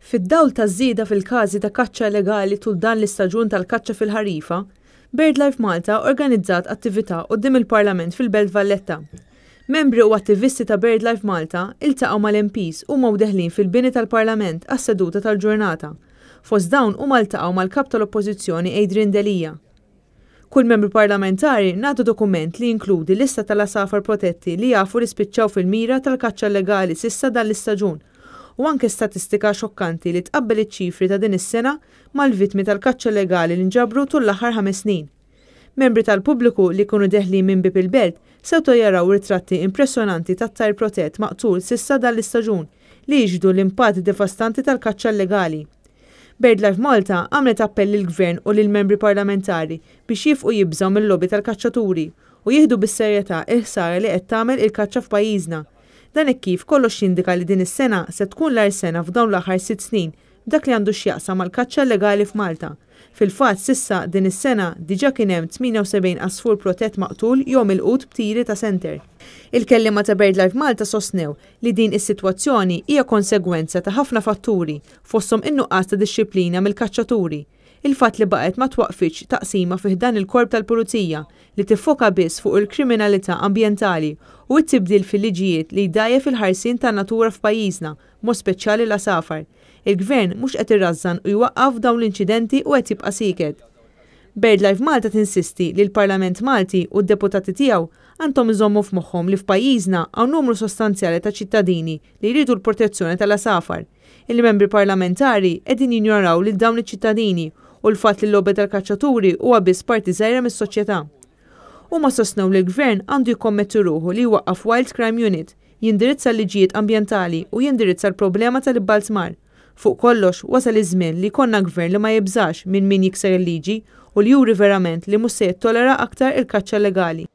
Fid-dawl taż-żieda fil-każi ta' kaċċa illegali tul dan l-istaġun tal-kaċċa fil-ħarifa, BirdLife Malta organizzat attività quddiem il-Parlament fil-Belt Valletta. Membri u attivisti ta' BirdLife Malta iltaqgħu mal-MPs huma u deħlin fil-bini tal-Parlament għas-seduta tal-ġurnata. Fost dawn huma ltaqgħu mal-Kap tal-Oppożizzjoni Adrian Delia. Kull membru parlamentari ngħata dokument li jinkludi lista tal-għasafar protetti li jafu li spiċċaw fil-mira tal-kaċċa llegali s'issa dan l-istaġun u anke statistika xokkanti li tqabbel iċ-ċifri ta' din is-sena mal-vittmi tal-kaċċa llegali li nġabru tul l-aħħar ħames snin. Membri tal-pubbliku li kienu deħlin minn Bieb il-Belt setgħu jaraw ritratti impressjonanti tat-tajr protett maqtul s'issa dan l-istaġun li jixhdu l-impatt devastanti tal-kaċċa llegali. BirdLife Malta għamlet appell lill-Gvern u lill-Membri Parlamentari biex jiefqu jibżgħu mil-lobby tal-kaċċaturi u jieħdu bis-serjetà il-ħsara li qed tagħmel il-kaċċa f'pajjiżna. Dan hekk kif kollox jindika li din is-sena se tkun l-agħar sena f'dawn l-aħħar sitt snin f'dak li għandu x'jaqsam mal-kaċċa llegali f'Malta. Fil-fatt s'issa din is-sena diġà kien hemm 78 għasfur protett maqtul jew milqut b'tiri ta' senter. Il-kelliema ta' BirdLife Malta sostnew li din is-sitwazzjoni hija konsegwenza ta' ħafna fatturi fosthom in-nuqqas ta' dixxiplina mill-kaċċaturi, il-fatt li baqgħet ma twaqqfitx taqsima fi ħdan il-Korp tal-Pulizija li tiffoka biss fuq il-kriminalità ambjentali u t-tibdil fil-liġijiet li jdgħajjef il-ħarsien tan-natura f'pajjiżna, b'mod speċjali l-għasafar. Il-Gvern mhux qed irażżan u jwaqqaf dawn l-inċidenti u qed jibqa' sieket. BirdLife Malta tinsisti li l-Parlament Malti u d-deputati tiegħu għandhom iżommu f'moħħhom li f'pajjiżna hawn numru sostanzjali ta' ċittadini li jridu l-protezzjoni tal-għasafar. Il-membri parlamentari qegħdin jinjoraw lil dawn iċ-ċittadini u l-fatt li l-lobby tal-kaċċaturi huwa biss parti żgħira mis-soċjetà. Huma sostnew li l-Gvern għandu jikkommetti ruħu li jwaqqaf Wild Crime Unit, jindirizza l-liġijiet ambjentali u jindirizza l-problema tal-ibbalzmar. Fuq kollox, wasal iż-żmien li jkollna Gvern li ma jibżax minn min jikser il-liġi u li juri verament li mhux se jittolera aktar il-kaċċa llegali.